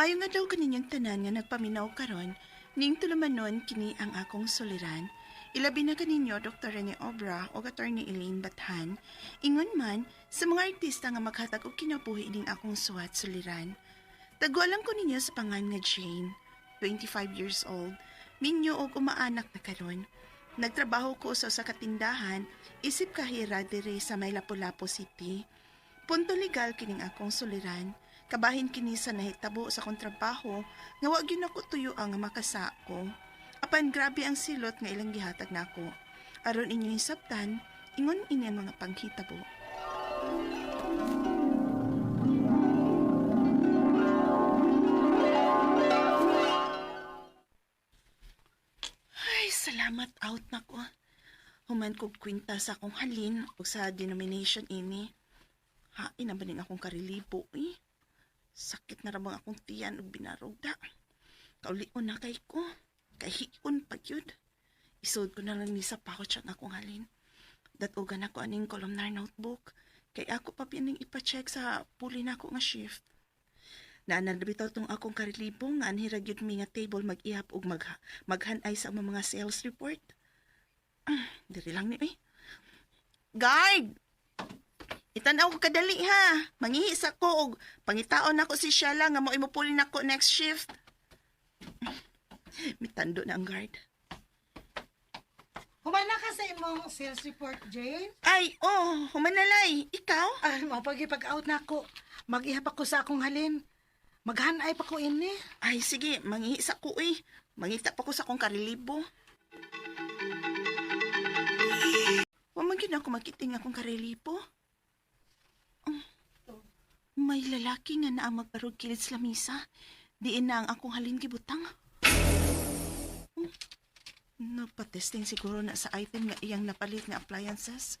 Maayong adlaw kaninyong tanan nga nagpaminaw karon, ning tulumanon kini ang akong suliran. Ilabi na kaninyo Dr. Rene Obra o Attorney Elaine Bathan. Ingon man sa mga artista nga maghatag og kinabuhi ning akong suwat suliran. Tagwalan ko ninyo sa pangan nga Jane, 25 years old, minyo og umaanak na karon. Nagtrabaho ko sa usa ka tindahan, isip kahira diri sa may Lapu-Lapu City. Punto legal kining akong suliran. Kabahin kini sa nahitabo sa akong trabaho nga wa gyud nako tuyo ang makasako. Apan grabe ang silot nga ilang gihatag nako. Aron inyo hisabtan, ingon ini ang mga panghitabo. Ay, salamat, out na ko. Human kog kwinta sa akong halin o sa denomination ini. Hain na ba ning akong karilibo eh. Sakit na ra bang akong tiyan ug binarugda. Kaulion na kay ko. Kahion pag yun. Isod ko na lang ni sa pouch ang akong halin. Datugan ako aning columnar notebook. Kay ako pa pining ipa-check sa puli nako nga shift. Naanal bitaw tong akong karilibo nga anhi ra gyud mi nga table mag-ihap og maghanay sa among mga sales report. Diri lang ni eh. Guard! Itan-aw ko kadali ha. Mangihi sa ko og pangitaon nako si Shella nga mo imupuli nako next shift. Mitando na ang guard. Humana ka sa imong sales report, Jane? Ay, oh, humanalay. Ikaw? Ay, mapagipag-out na ako. Mag-ihap ako sa akong halin. Maghanay pa ko ini. Ay, sige, mangihi sa ko eh. Mangita pa ko sa akong karilibo. Wa man gyud ako makiting akong karilibo. May lalaki nga naa magbarog kilid sa lamisa. Diin na ang akong halin gibutang. Nagpa-testing siguro na sa item nga iyang napalit nga appliances.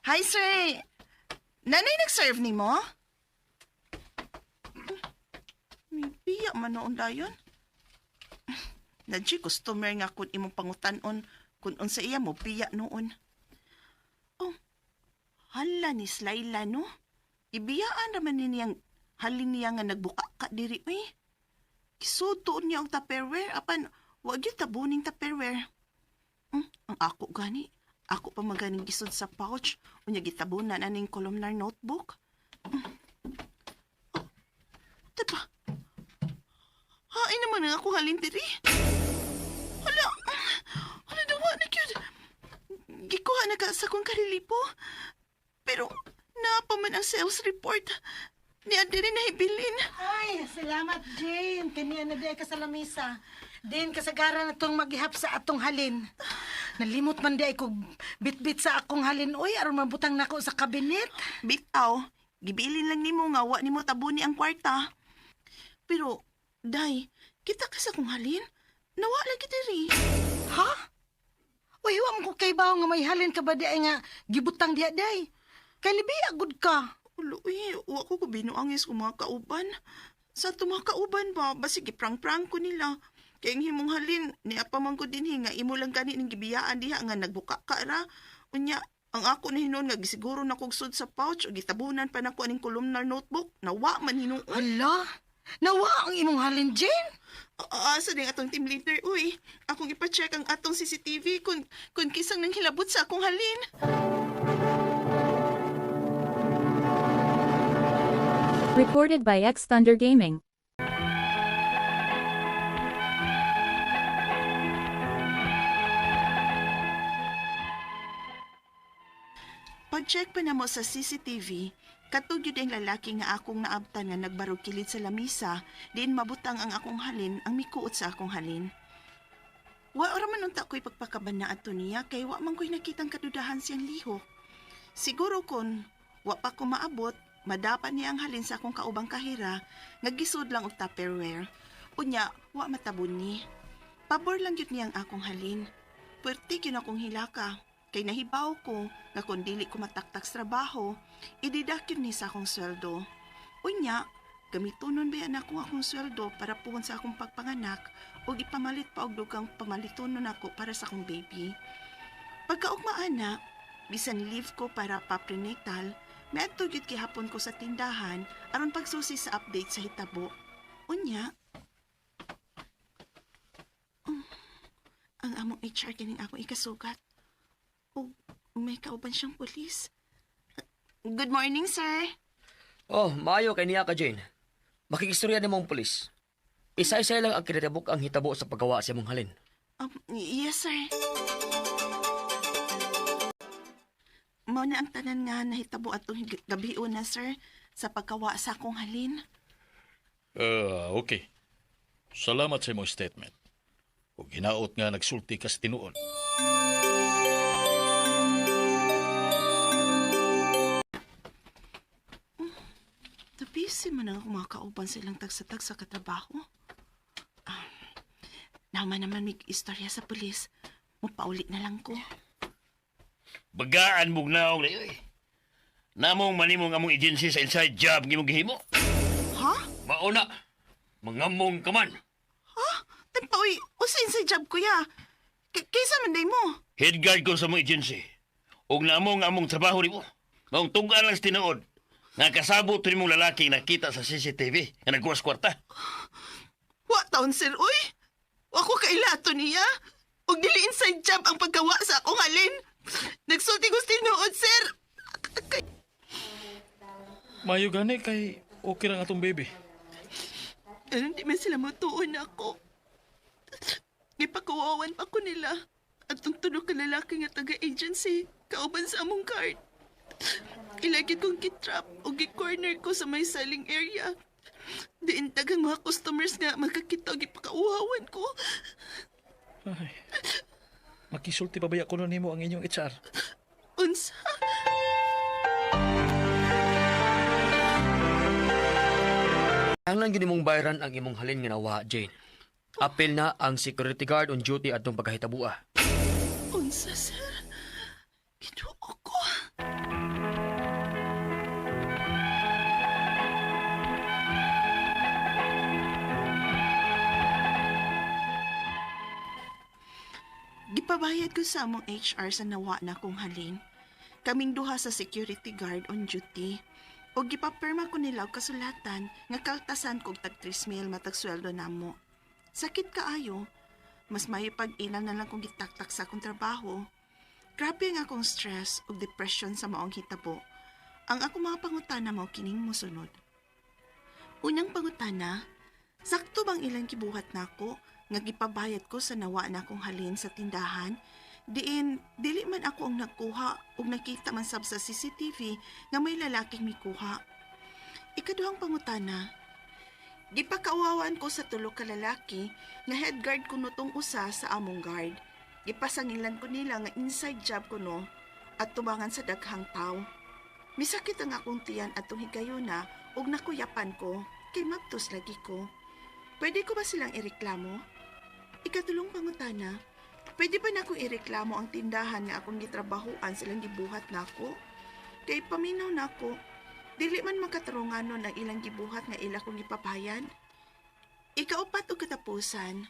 Hi, sir! Nanay nag-serve ni mo? May biya man noon dayon. Nadji, customer nga kun imong pangutanon kun unsa iya mo biya noon. Oh, hala ni Slayla no? Ibiyaan raman ni niyang halin niya nga nagbuka ka diri eh. Kisutoon niya ang Tupperware apan wa gyud tabuning Tupperware. Ang ako gani. Ako pa maganing gisod sa pouch unya gitabunan aning columnar notebook. Oh, diba? Hain naman ang ako halin diri. Hala, hala dawa na gyud. Gikuha na ka sa akong karilipo. Pero naa pa man ang sales report. Ni Adiri na hibilin. Ay, salamat, Jane. Kaniya na di ka sa lamisa. Din kasagaran na itong maghihap sa atong halin. Nalimot man di ay kog bit-bit sa akong halin. Uy, aron mabutang nako sa kabinet. Bitaw, gibilin lang nimo nga wa nimo tabuni ang kwarta. Pero, day, kita ka sa akong halin. Nawa lagi diri. Ha? Uy, wa mo ko kay bawo nga may halin ka ba di ay nga gibutang diha day. Kay nibiya gud ka. Ulo, eh, wa ko binuangis ko mga kauban. Sa itong mga kauban ba, basig giprang-prang ko nila. Kaya ang himong halin, niya pa man ko dinhi nga imo lang gani ning gibiyaan diha nga nagbuka ka ra. Unya, ang ako na hinuon nga gisiguro na kog sud sa pouch o gitabunan pa nako aning columnar notebook. Nawa man hinuon. Hala, nawa ang imong halin, Jane. Asa din atong team leader, uy. Akong ipa-check ang atong CCTV kung kisang nang hilabot sa akong halin. Recorded by X Thunder Gaming. Pag-check pa na mo sa CCTV, katug yun ang lalaki nga akong naabtan nga nagbarog kilid sa lamisa, diin mabutang ang akong halin, ang mikuot sa akong halin. Wa ora man unta ko'y pagpakabana adto niya kay wa man ko'y nakitang kadudahan siyang lihok. Siguro kon wa pa ko maabot, madapa niya ang halin sa akong kaubang kahira, nga gisud lang og Tupperware. Unya, wa matabon ni. Pabor lang gyud niya ang akong halin. Puwerte gyud akong hilaka. Kay nahibaw ko nga kung dili ko mataktak sa trabaho, ididakyon ni sa akong sweldo. Unya, gamitonon ba yan ako akong sweldo para puhon sa akong pagpanganak o ipamalit pa og dugang pamalitonon ako para sa akong baby. Pagkaugma ana, bisan leave ko para pa prenatal, Miadto gyud gihapon ko sa tindahan aron pagsusi sa update sa hitabo. Unya, ang among HR kining akong ikasugat. O may kauban siyang pulis. Good morning, sir. Oh, maayo kay niya ka, Jane. Makikistorya ni mong pulis. Isa-isa lang ang kinatabok ang hitabo sa paggawa sa imong halin. Yes, sir. Mao na ang tanan nga nahitabo atong gabi una, sir, sa pagkawa sa akong halin. Ah, okay. Salamat sa imong statement. Ug hinaot nga nagsulti ka sa tinuod. Tapisi man ang akong mga kauban sa ilang tagsa-tag sa katrabaho. Ah, naman naman may istorya sa pulis. Mupauli na lang ko. Bagaan mong naong na eh. Namong manimong among agency sa inside job ngimong gihimo. Ha? Mauna, mangamong ka man. Ha? Tagpaoy, usa inside job kuya. Kaysa man day mo. Head guard ko sa among agency. Ug namong among trabaho nimo. Maong tug-an lang sa tinuod. Nga kasabot nimong lalaki nakita sa CCTV nga nagkuha sa kwarta. Wa taon sir, uy. Wa ko kailato niya. Ug dili inside job ang paggawa sa akong halin. Nagsulti ko sa tinuod, sir. Mayo gani kay okay lang atong baby. Pero di man sila matuon ako. Gipakuwawan pa ko nila. At ang tulo ka lalaki nga taga-agency, kauban sa among card. Ilagi kong gitrap o gi-corner ko sa may selling area. Diin tagang mga customers nga makakita og gipakauhawan ko. Ay. Makisulti pa ba kuno nimo ang inyong HR? Unsa? Ang lang gyud imong bayaran ang imong halin nga nawa, Jane. Apil na ang security guard on duty atong pagkahitabua. Unsa, sir? Ginoo ko. Gipabayad ko sa among HR sa nawa na kong halin. Kaming duha sa security guard on duty. O gipapirma ko nila og kasulatan nga kaltasan kog tag 3 mil matag sweldo namo. Sakit kaayo. Mas may pag-ilang na lang kong gitaktak sa akong trabaho. Grabe ang akong stress ug depression sa maong hitabo. Ang akong mga pangutana mao kining mosunod. Unang pangutana, sakto bang ilang gibuhat nako nga gipabayad ko sa nawa na akong halin sa tindahan? Diin, dili man ako ang nagkuha ug nakita man sab sa CCTV nga may lalaking mikuha. Ikaduhang pangutana, gipakauwawan ko sa tulo ka lalaki nga head guard kuno tong usa sa among guard. Gipasangilan ko nila nga inside job kuno at tubangan sa daghang tawo. Misakit ang akong tiyan atong higayuna ug nakuyapan ko kay mabtos lagi ko. Pwede ko ba silang ireklamo? Ikatulong pangutana, pwede ba nako ireklamo ang tindahan nga akong gitrabahuan silang gibuhat nako? Kay paminaw nako, dili man makatarunganon ang ilang gibuhat nga ila kong gipapayan. Ikaupat og katapusan,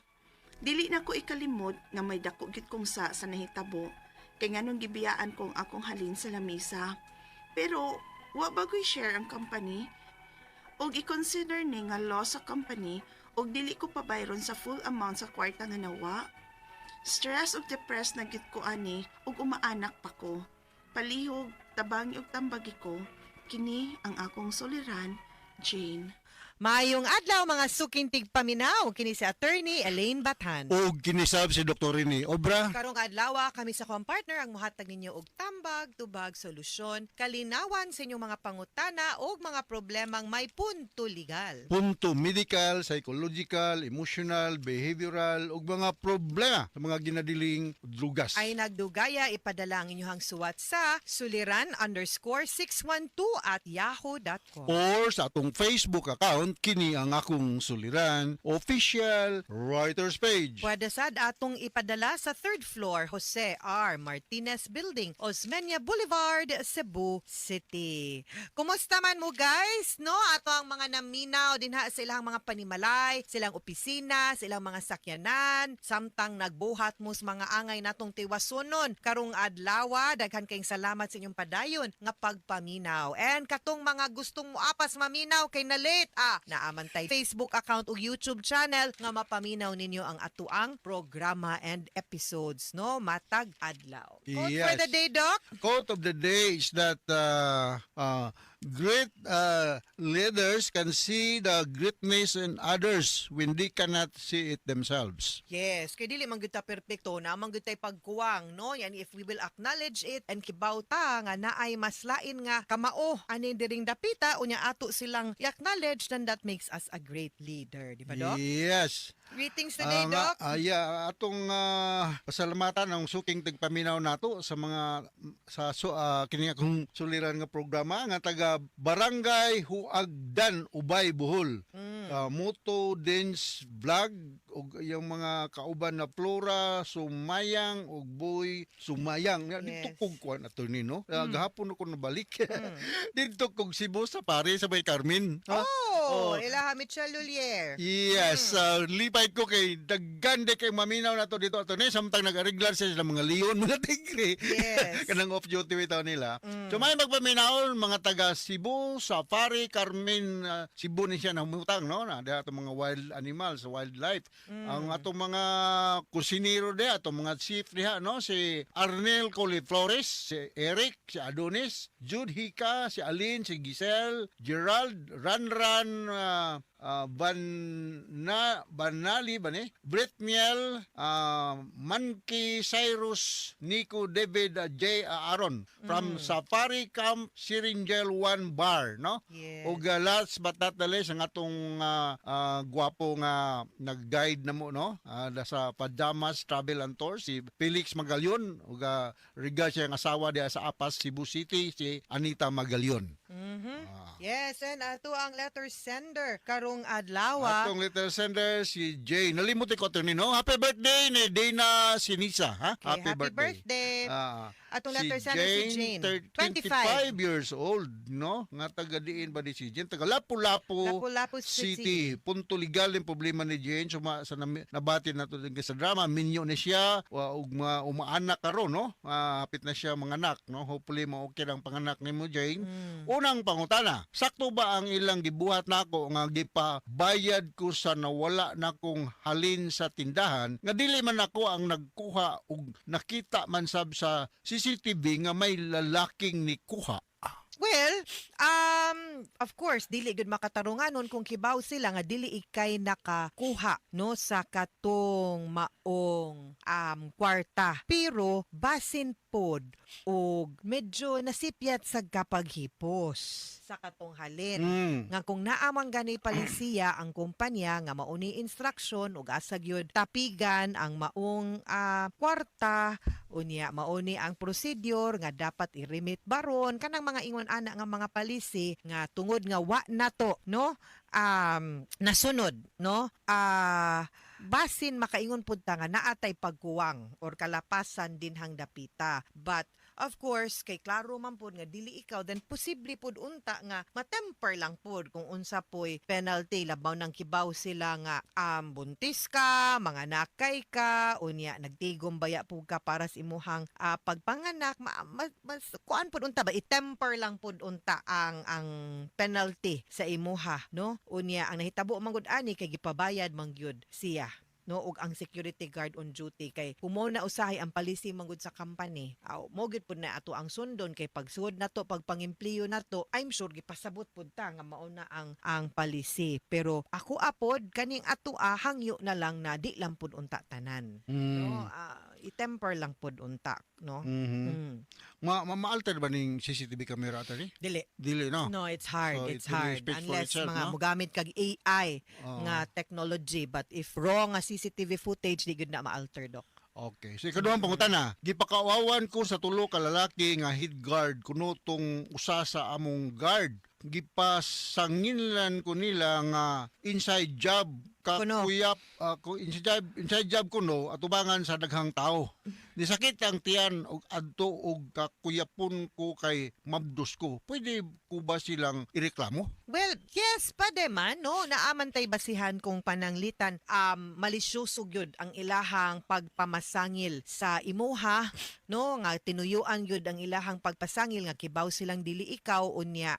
dili na ko ikalimot nga may dako gyud kong sa nahitabo kay nganong gibiyaan kong akong halin sa lamesa. Pero wa bagoy share ang company og i-consider ni nga loss sa company og dili ko pabayron sa full amount sa kwarta nga nawa. Stress ug depressed na gyud ko ani ug umaanak pa ko. Palihog, tabangi ug tambagi ko. Kini ang akong suliran, Jane. Maayong adlaw mga suking tigpaminaw kini si Attorney Elaine Bathan. O kinisab si Dr. Rini Obra. Karong adlaw kami sa akong partner ang mohatag ninyo og tambag, tubag, solusyon, kalinawan sa inyong mga pangutana og mga problemang may punto legal. Punto medical, psychological, emotional, behavioral ug mga problema sa mga ginadiling drugas. Ay nagdugaya ipadala ang inyong suwat sa suliran_612@yahoo.com. Or sa atong Facebook account account, kini ang akong suliran official writers page. Pwede sad atong ipadala sa third floor, Jose R. Martinez Building, Osmeña Boulevard, Cebu City. Kumusta man mo, guys? No, ato ang mga naminaw dinha sa ilang mga panimalay, silang opisina, silang mga sakyanan, samtang nagbuhat mo sa mga angay natong tiwasunon karong adlaw. Daghan kayong salamat sa inyong padayon nga pagpaminaw. And katong mga gustong moapas maminaw kay na late, naa man tay Facebook account ug YouTube channel nga mapaminaw ninyo ang atuang programa and episodes, no, matag adlaw. Quote for the day, Doc? Quote of the day is that great leaders can see the greatness in others when they cannot see it themselves. Yes, kay dili man gyud ta perpekto, naa man gyud tay pagkuwang, no? Yan, if we will acknowledge it and kibaw ta nga naay mas lain nga kamao ani diring dapita, unya ato silang i-acknowledge, then that makes us a great leader, di ba, Doc? Yes. Greetings today, Nga, Doc. Yeah, atong pasalamatan ang suking tigpaminaw nato sa mga sa kini akong suliran nga programa nga taga Barangay Huagdan, Ubay, Bohol. Moto Dance Vlog ug yung mga kauban na Flora Sumayang ug Boy Sumayang. Dito kog kuan, attorney, no. Gahapon ako nabalik. Didto kog Cebu sa pare sa Bay Carmen. Ha? Oh, Oh. ilaha Michelle Lulier. Yes, lipay ko kay daghan kay maminaw na to dito, attorney, samtang nag-ariglar sila sa mga leon, mga tigre. Kanang off duty bitaw nila. So may magpaminaw mga taga Cebu, Safari, Carmen, Cebu ni siya nahumutang, no, na diha atong mga wild animals, wildlife. Ang atong mga kusinero diha, atong mga chief diha, no, si Arnel Coliflores, si Eric, si Adonis, Jude Hika, si Aline, si Giselle, Gerald, Ranran, Van na Banali ba ni? Brett Miel, Monkey Cyrus, Nico David, J. Aaron from Safari Camp Siringel 1 Bar, no? Yes. Ug last but not the least, ang atong gwapo nga nag-guide na mo, no? Sa Pajamas Travel and Tour, si Felix Magalyon ug regards siyang asawa diha sa Apas, Cebu City, si Anita Magalyon. Yes, and ato ang letter sender karong adlaw. Atong letter sender si Jay. Nalimot ko ito no? Happy birthday ni Dana Sinisa, ha? Okay, happy birthday. Atong letter sender si Jane. 25 years old, no? Nga taga diin ba ni si Jane? Taga Lapu-Lapu Lapu-Lapu City. City. Punto legal yung problema ni Jane. Suma, sa nabati na to din sa drama, minyo ni siya, ug umaanak karon, no? Hapit na siya manganak, no? Hopefully ma-okay ang panganak nimo, Jane. Unang pangutana, sakto ba ang ilang gibuhat nako nga gipabayad ko sa nawala nakong halin sa tindahan nga dili man ako ang nagkuha ug nakita man sab sa CCTV nga may lalaking nikuha? Well, of course, dili gud makatarunganon kung kibaw sila nga dili ikay nakakuha, no, sa katong maong kwarta. Pero basin pod og medyo nasipyat sa kapaghipos sa katong halin. Nga kung naamang gani palisiya ang kumpanya nga mauni instruction ug asa gyud tapigan ang maong kwarta, unya mauni ang procedure nga dapat i-remit baron kanang mga ingon ana nga mga palisi nga tungod nga wa na to, no, nasunod, no, basin makaingon pud ta nga naatay pagkuwang or kalapasan dinhang dapita. But of course, kay klaro man pud nga dili ikaw, then posible pud unta nga matemper lang pud kung unsa poy penalty, labaw nang kibaw sila nga buntis ka, mga nakay ka, unya nagtigom baya pud ka para sa imuhang pagpanganak, mas kuan pud unta ba, i-temper lang pud unta ang penalty sa imuha, no? Unya ang nahitabo man gud ani kay gipabayad man gyud siya, no, ug ang security guard on duty, kay kumo na usahay ang policy man gud sa company, aw mo gyud pud na ato ang sundon, kay pagsud nato, pagpangimpliyo nato, I'm sure gipasabot pud ta nga mao na ang policy. Pero ako apod kaning ato hangyo na lang na di lang pud unta tanan, no, i-temper lang pud unta, no. Ma-alter ba ning CCTV camera, attorney? Dili. Dili, no? No, it's hard. So, It's it really hard speaks for unless itself, mga no? mogamit kag AI Oo. nga technology, but if raw nga CCTV footage, di gud na ma-alter, Doc. Okay. So ikaduhang pangutana, gipakaawawan ko sa tulo ka lalaki nga head guard kuno tong usa sa among guard. Gipasanginlan ko nila nga inside job Kuno. kakuyap ako inside job kuno atubangan sa daghang tao. Nisakit ang tiyan og adto og kakuyapon ko kay mabdos ko. Pwede ko ba silang ireklamo? Well, yes, pwede man, no? Naaman tay basihan kung pananglitan malisyoso gyud ang ilahang pagpamasangil sa imuha, no? Nga tinuyuan gyud ang ilahang pagpasangil nga kibaw silang dili ikaw unya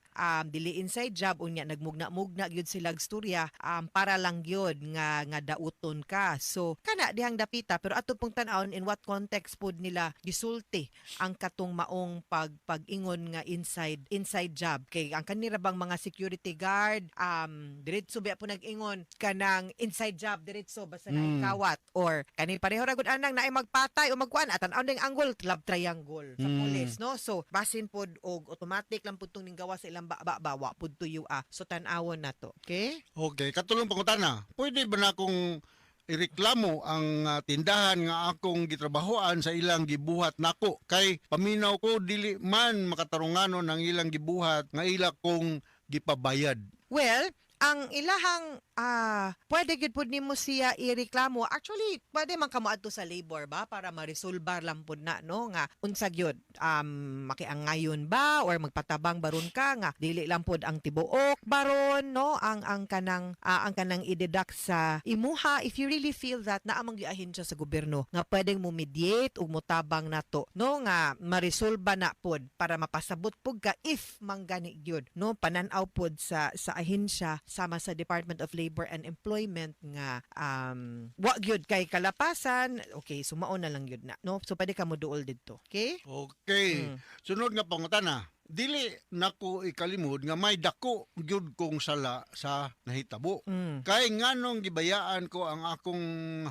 dili inside job unya nagmugna-mugna gyud sila og storya para lang gyud nga nga dauton ka. So kana dihang dapita, pero ato pong tan-awon in what context pod nila gisulti ang katong maong pag-ingon nga inside inside job, kay ang kanira bang mga security guard diretso biya po nag-ingon kanang inside job, diretso basta na ikawat or kani pareho ra gud anang naay magpatay o magkuan at tan ning angle, love triangle sa pulis, no? So basin pod og automatic lang pud tong ning gawa sa ilang ba ba wa pud tuyo ah. So tan-awon na to, okay? Okay, katulong pangutana. Pwede ba na akong ireklamo ang tindahan nga akong gitrabahoan sa ilang gibuhat nako, kay paminaw ko dili man makatarunganon ang ilang gibuhat nga ila kong gipabayad? Well, ang ilahang pwede gyud pud nimo siya ireklamo. Actually, pwede man kamo adto sa labor ba para maresolbar lang pud na, no, nga unsa gyud makiangayon ba or magpatabang baron ka nga dili lang pud ang tibuok baron, no, ang kanang i-deduct sa imuha, if you really feel that naa man gyud ahensya sa gobyerno nga pwedeng mo mediate ug motabang nato, no, nga maresolba na pod para mapasabot pud ka if manggani gyud, no, panan-aw pod sa ahensya sama sa Department of Labor and Employment nga wa gyud kay kalapasan. Okay, so mao na lang gyud na, no? So pwede ka mo duol didto, okay? Okay. Sunod nga pangutana. Dili nako ikalimod nga may dako gyud kong sala sa nahitabo. Kay nganong gibayaan ko ang akong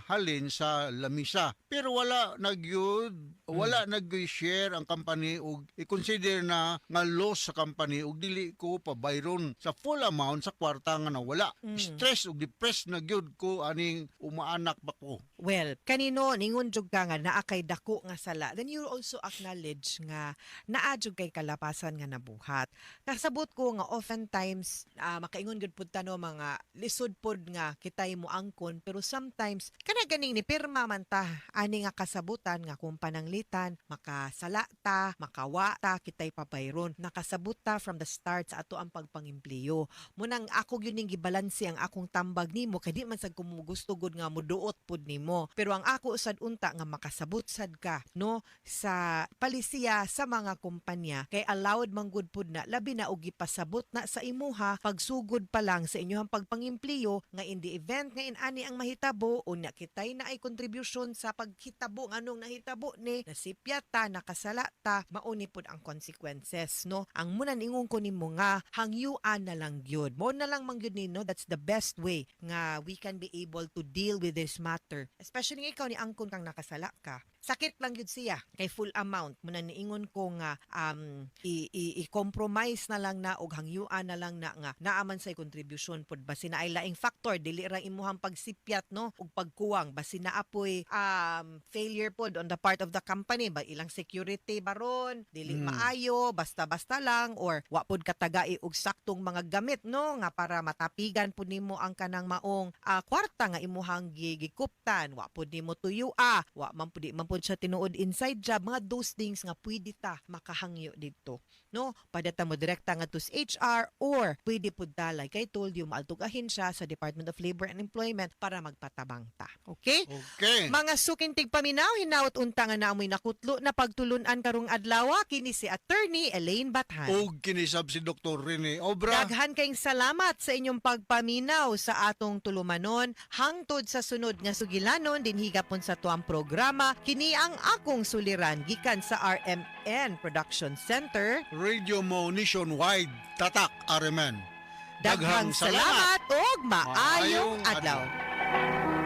halin sa lamisa. Pero wala nagyud, wala mm. nag-share ang company og i-consider na nga loss sa company og dili ko pabayron sa full amount sa kwarta nga nawala. Stress ug depressed na gyud ko aning umaanak ba ko. Well, kanino ningon jud ka nga naa kay dako nga sala, then you also acknowledge nga naa jud kay kalapasan nga nabuhat. Kasabot ko nga oftentimes makaingon gud pud ta, no, mga lisod pod nga kitay mo angkon, pero sometimes kana ganing ni pirma man ta ani nga kasabutan nga kung pananglitan makasala ta, makawa ta, kitay pabayron. Nakasabot ta from the start sa ato ang pagpangimpliyo. Munang ako gyud ning gibalanse ang akong tambag nimo kay di man sad ko mo gusto gud nga muduot pud nimo. Pero ang ako sad unta nga makasabot sad ka, no, sa palisiya sa mga kumpanya kay allowed man gud pud na, labi na og gipasabot na sa imuha pagsugod pa lang sa inyong pagpangimpliyo nga in the event nga inani ang mahitabo, unya kitay na ay contribution sa paghitabo nganong nahitabo ni nasipyat ta, nakasala ta, mauni pud ang consequences, no? Ang muna ningon ko nimo nga hangyuan na lang gyud mo na lang man gyud ni, no? That's the best way nga we can be able to deal with this matter, especially nga ikaw ni angkon kang nakasala ka. Sakit lang gyud siya kay full amount. Muna niingon ko nga i-compromise na lang na og hangyuan na lang na nga naaman say contribution pod, basin naay laing factor, dili ra imuhang pagsipyat, no, ug pagkuwang, basin naa poy failure pod on the part of the company ba, ilang security baron dili maayo, basta-basta lang, or wa pod katagai og saktong mga gamit, no, nga para matapigan pod nimo ang kanang maong kwarta nga imuhang gikuptan, wa pod nimo tuyo wa man pud, di man pod siya tinuod inside job, mga those things nga pwede ta makahangyo didto, no? Pwede ta mo direkta nga to sa HR or pwede pud ta, like I told you, maadtog ahensya sa Department of Labor and Employment para magpatabang ta, okay? Okay. Mga suking tigpaminaw, hinaot unta nga naamoy nakutlo na pagtulunan karong adlaw. Kini si Attorney Elaine Bathan. Og kinisab si Dr. Rene Obra. Daghan kayong salamat sa inyong pagpaminaw sa atong tulumanon. Hangtod sa sunod nga sugilanon dinhi gapon sa tuang programa, kini ang akong suliran gikan sa RMN Production Center. Radio Mo Nationwide. Tatak RMN. Daghang salamat ug maayong Maayong adlaw. Adlaw.